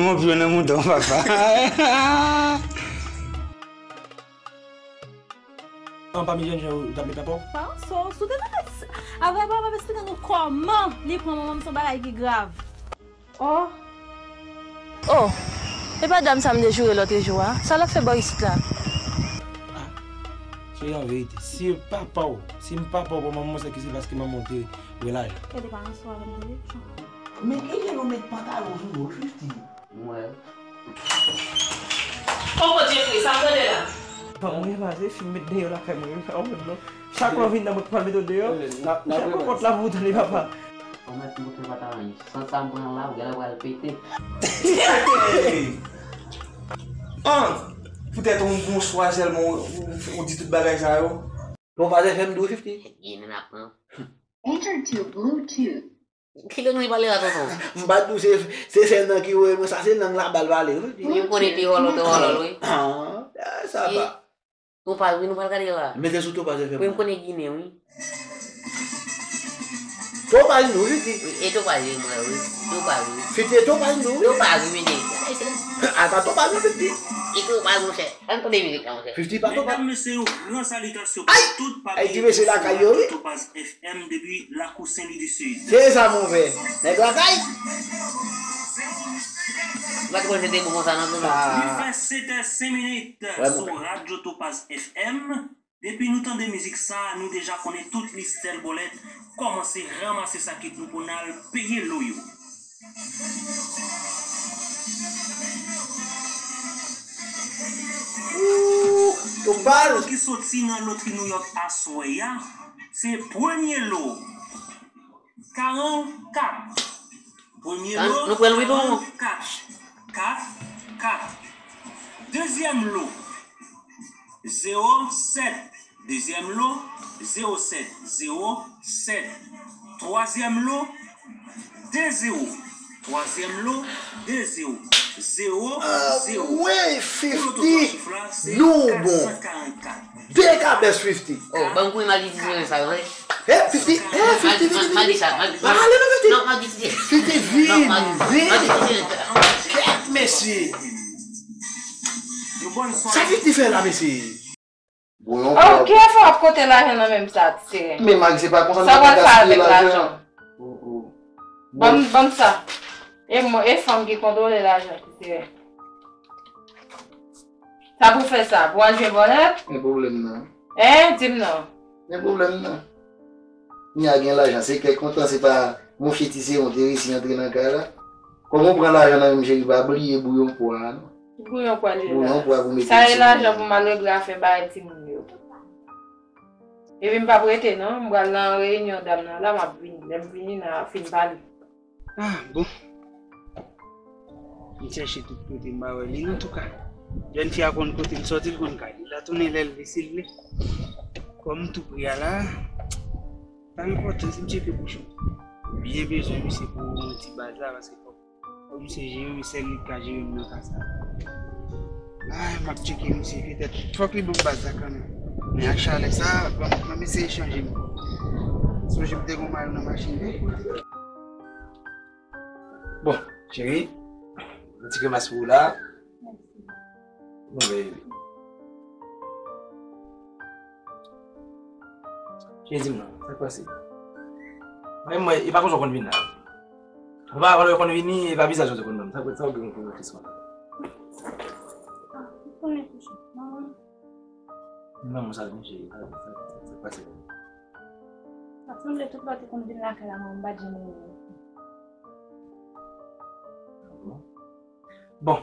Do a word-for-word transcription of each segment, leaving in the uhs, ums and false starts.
Yon pye nan mouton, papa. An, pami jèn jan yo t ap met papa w? Pa anso, si w te tande s-, apre papa m esplike nou kòman li pran manman m, se yon bagay ki grav. Oh. Oh, e pa dam sa m te joure lòt jou a? Sa l ap fè bò isit la? Ah, cheri, an verite, si papa w, si m papa w pran manman w, se ki se paske manman w te wè lajan. Gade pa anso avè m tande. Men kijan nou met pantalon sou nou, Fifty? Mwen. Oh, Bondye vre, sa m tande la? Ban mwen pase, fi m met deyò lakay mwen, wi, pa konprann non. Chak lè w vin nan mwen pral mete w deyò. Chak pòt la pou w tande papa. An mèt mwen fè pa ta anyen. San sa m pran la, ou gade pral pete. An, poutèt yon bonswa sèlman, ou, ou, ou di tout bagay sa yo. Bon, pa fè m dou, Fifty. Ginen ap pran. Enter to Bluetooth. Kilè nou pale la, tonton? M pa t di w se, se sèl nan ki voye mwen sa, se lang la ba l pale, wi. Wi, m konnen te vòlò, te vòlò, wi. Ah, sa va. Topaz, wi, nou pral gade la. Mete sou Topaz F M. Wi, m konnen Ginen, wi. Topaz nou, Fifty. Wi, e Topaz, wi, mwen, wi. Topaz, wi. Fifty, e Topaz nou, wi. Topaz, wi, mete. A, pa Topaz nou, Fifty. E Topaz, monchè. Ann tande mizik la, monchè. Fifty, pa Topaz. Medam, mesye yo, gran salitasyon pou tout. Ay, ti mesye lakay yo, wi. Topaz F M depi Lakou Sen Lwi di Sid. Se sa, monchè. Nèg lakay. Mwen te kwè se te bon konsa, non, non. Li fè sèt è senk minit sou Radyo Topaz F M. Depi nou tande mizik sa, nou deja konnen tout listèl bòlèt kòmanse ranmase sakèt nou pou n al peye lo yo. Ooh, Topaz! Lo ki soti nan lotri Nouyòk aswè a, se premye lo, karannkat. Premye lo, karannkat. Kat, kat. Dezyèm lo, zewo sèt. Dezyèm lo, zewo sèt, zewo sèt. Twazyèm lo, de zewo. Twazyèm lo, de zewo. Zewo, zewo. Pou loto twa chif la, se kat san karannkat. De kabès, Fifty. Oh, ban m kouri m al di ti seren sa, vre. Hey, Fifty, hey, Fifty, Fifty, Fifty. Pale non, Fifty. Non, m ap di ti seren. Fifty, vini, vini. Kèt, mesye. Sa Fifty fè la, mesye? Bon, yon pòv. Oh, kiyès w ap konte lajan nan men m sa, ti seren? Men Mari, se pa konsa nou pral gaspiye lajan. Oh, oh. Ban m, ban m sa. E mwen, e fanm ki kontwole lajan, ti seren. Sa pou fè sa, pou al jwe bòlèt? Men pwoblèm nan. Hein, di m non. Men pwoblèm nan. Kounya gen lajan, se kè kontan, se pa monchè ti seren te resi antre nan kay la. Kòman w pran lajan nan men m, cheri, pa bliye bouyon pwa a, non. Bouyon pwa li la. Bouyon pwa pou mete ti moun. Sa e lajan pou m al regle afè bagay timoun yo. Epi m p ap rete non, m pral nan reyinyon dam nan la, m ap vini. Lè m vini, n a fin pale. Ah, bon. M chèche tout kote, m pa wè li, antouka. Jèn fi a konn kote l sòti, l konn kay li. L a tounen lè l vle, si l vle. Kòm m tou pre a la, pa enpòtan si m tcheke bouch mwen. M byen bezwen misye pou yon ti baz la, paske fòk Fòk misye jere wi, sèl li k ka jere m nan ka sa. Ay, m ap tcheke misye, petèt fòk li ban m baz la kanmenm. Men ak chalè sa, ban m, ban m eseye chanje m. Sonje m te gon mayo nan machin li. Bon, cheri, yon ti kremas pou ou la. Bon, baby. Cheri, di m non, sa k pase? Mwen, mwen, e pa konsa w konn vin la. Ou pa, ou konn vini, e pa vizaj ou te konn ban m. Sa, sa ou gen pou mwen fè sa? Ah, ou konnen tou, cheri. Manman. Manman, sa vin, cheri. Sa, sa, sa, sa k pase? Sa sanble tout lè ou te konn vin lakay la, manman, m pa t janm wè w. Ah bon? Bon,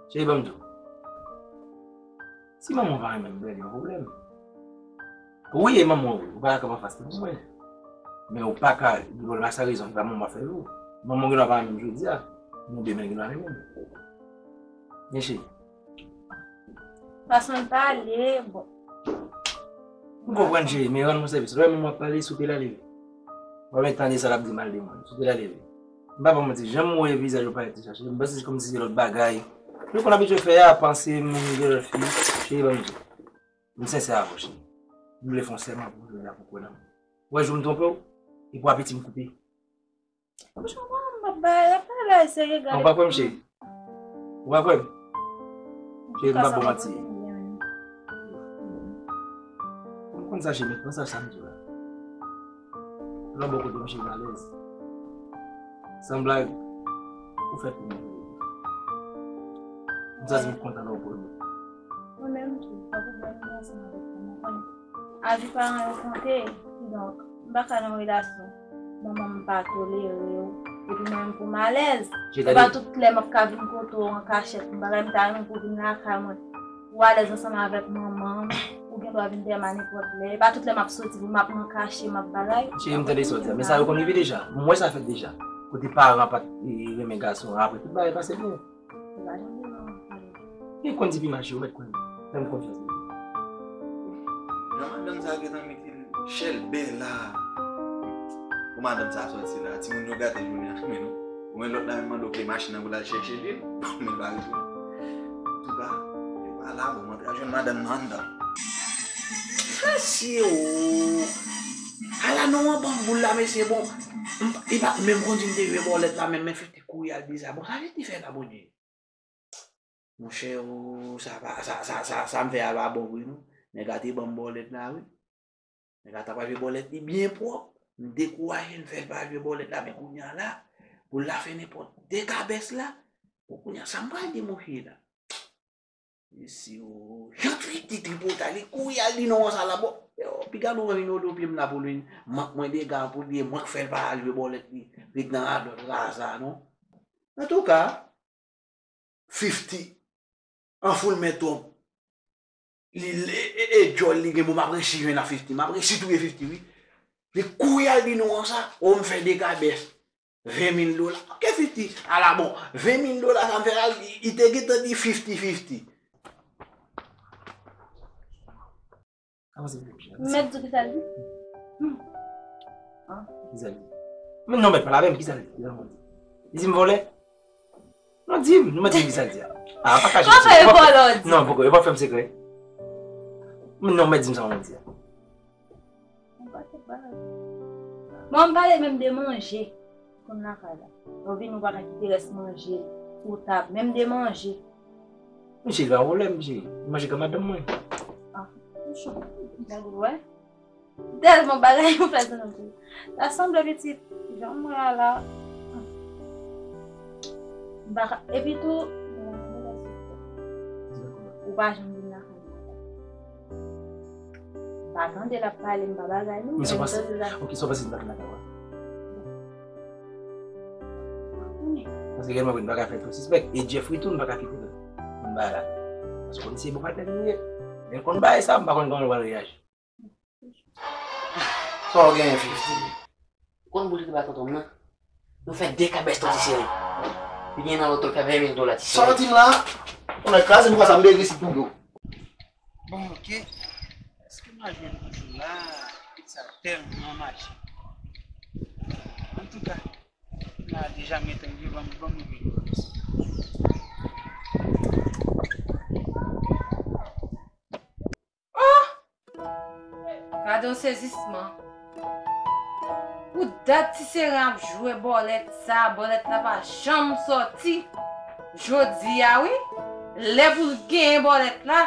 cheri, ban m di w. Si manman w pa renmen m, bèl yon pwoblèm. Wi, e manman w, wi, ou pa ka kanpe anfas li pou mwen. Men ou pa ka di, bon, pa sa rezon, se pa manman w ap fè l ou. Manman w gen dwa pa renmen m jodi a, men demen l gen dwa renmen m. Men cheri. Fason l pale, bon. M konprann, cheri, men rann mwen sèvis. Lè manman w ap pale, soupe l a leve. W ap tande sa l ap di mal de mwen. Soupe l a leve. M pa ba w manti, jan m wè vizaj ou parèt ti chache, m panse se kòmsi se lòt bagay. Nou konn abitye fè a, panse moun gen lòt fi, cheri, ban m di. M sensè avè w, cheri. M vle fè yon sèman pou jodi a pou kwè nan mwen. Ou wè jou m twonpe w, e pou apeti m koupe. Bouch mwen, m ap bay, ap pale bagay serye, gade. Ou pa kwè m, cheri? Ou pa kwè m? Cheri, m p ap ba w manti. M konn sa, cheri, men pran sa, sa m di w la. Lè w bò kote m, cheri, m alèz. San blag, ou fèt pou mwen. M santi m kontan lè w pran mwen. Mwen menm tou, pa pwoblèm, mwen ansanm avèk ou, mwen konn. Avi paran yo konte, kidonk, m pa ka nan yon relasyon. Manman m pa tolere w, epi mwen menm pou m alèz. Se pa tout lè m ap ka vin kote w an kachèt, m bagay, m ta renmen pou w vin lakay mwen. Ou alèz ansanm avèk manman m, ou gen dwa vin dèyè m a nenpòt lè. E pa tout lè m ap soti pou m ap nan kache, m ap bagay. Cheri, m tande sa w di a, men sa yo konn rive deja. M wè sa fèt deja. Kote paran pa t, e, renmen gason an, apre tout bagay pase byen. Ou pa janm renmen w, pale. Gen konn di pi mal, cheri, ou mèt kwè m. Fè m konfyans, bebe. Jan madanm sa gentan mete l chèlbè la. Pou madanm sa sòti la, timoun yo gate jounen an, men non. Ou wè lòt la menm mande w kle machin nan pou l al chèche li, men l pa retounen. Antouka, e pa la, bon, m antre al jwenn madanm nan anndan. Mesye o! Ala non an banm boul la, mesye, bon. M pa, e pa, menm konn di m te jwe bòlèt la, menm, men fifti kouri al di sa. Bon, sa fifti fè la, Bondye? Monchè o, sa pa, sa, sa, sa, sa m fè a pa bon vre non. Nèg la te ban m bòlèt la wi. Nèg la ta pral jwe bòlèt li byen pwòp. M dekouraje, m fè l pa jwe bòlèt la, men kounye a la, pou l la fè nenpòt de kabès la. Bon, kounye a sa m pral di monchè la? Mesye o, jan Twiti tripotay, li kouri al di non an sa la, bon. Yo, piga nou vin wote pye m la pou li. Mank mwen dega pou li, e mwen k fè l pa al jwe bòlèt li, ret nan radòt raza non. Antouka, fifti an foul men twòp. Li, e, e, e djòl li gen bon, m ap resi jwenn ak fifti, m ap resi touye fifti wi. Li kouri al di non an sa, o m fè de kabès. Ven mil dola. Ok, fifti. Ala bon, ven mil dola sa m fè la, li, li te gentan di fifti fifti. Kòman se fè? Mèt di w kisa l di? Hmm. Ah. Kisa l di? Men non, mèt pale avè m, kisa l di? Kisa l di? Li di m vòlè? Non, di m, nou mèt di m kisa l di a. Ah, pa kache. Kòman e vòlè w di? Non, poko, yo pa fè m sekrè. Men non, mèt di m sa w di a. Bon, m pale menm de manje. Konn lakay la. Lè w vini, ou pa ka kite rès manje sou tab, menm de manje. Mesye, li pa pwoblèm, mesye. Li manje kan madanm mwen. Ah, kouchon. Gade, wè. Tèlman bagay yo fè nan tou. Sa sanble pitit. Jan mwen a la. M pa ka, epi tou, ou pa janm vin lakay mwen. M pa tande l ap pale, m pa bagay, non. Men sa w panse, ok, sa w panse m ta vin lakay ou a? Paske reyèlman vre, m pa ka fè l twò sispèk. E Jeffrey tou, m pa ka kite l vin bay la. Paske w konn se bon patnè m li ye. Lè l konn bagay sa, m pa konn kòman l pral reyaji. Sa w genyen, fifti? Ou konn boul ki te ba tonton m nan? Nou fè de kabès twò ti sere. Li gen nan loto, l fè ven mil dola ti sere. Sa w di m la? Ou nan kraze m konsa, m byen resi pou yo. Bon, ok. Èske m a jwenn toujou la? Pizza tèlman mache. Antouka, la deja m gentan rive, ban m, ban m rive. Oh! Gade yon sezisman. Pou dat ti seren ap jwe bòlèt sa, bòlèt la pa janm sòti. Jodi a wi, lè pou l genyen bòlèt la,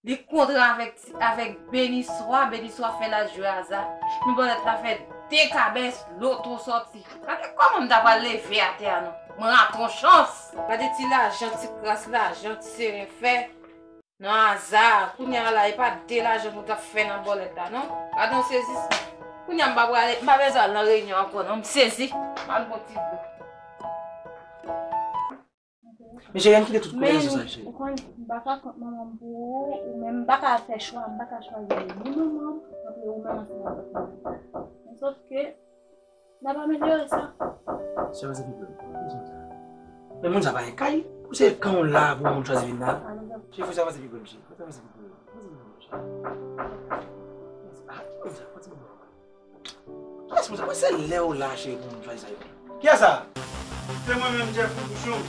li kontre avèk ti, avèk Beniswa, Beniswa fè l al jwe aza. Men bòlèt la fè de kabès, loto sòti. Gade kòman m ta pral leve atè a non. Mwen rate yon chans. Gade ti lajan, ti kras lajan, ti seren fè. Nan aza, kounye a la, e pa de lajan nou t ap fè nan bòlèt la, non. Gade yon sezisman. Kounye a m pa prale, m pa bezwen al nan reyinyon ankò, non. M sezi. M al bon ti dlo. Men cheri, ann kite tout kolè yo sou sa, cheri. Ou konn, m pa ka kont manman m pou ou, ou menm m pa ka fè chwa, m pa ka chwazi ni manman m, antre ou menm ansanm avèk manman m. Men sòf ke N ap amelyore sa. Sè, pa se pwoblèm. Men moun sa pa gen kay. Ou se kan w la pou moun chwazi vin la. Cheri, fò sa pa se pwoblèm, cheri. Fò sa pa se pwoblèm. Fò sa pa se pwoblèm, cheri. Ah, ki moun sa? Fò ti moun. Kiyès moun sa? Mwen se lè w la, cheri, pou moun chwazi sa yo. Kiyès sa? Se mwen menm, Jeff Bouchon.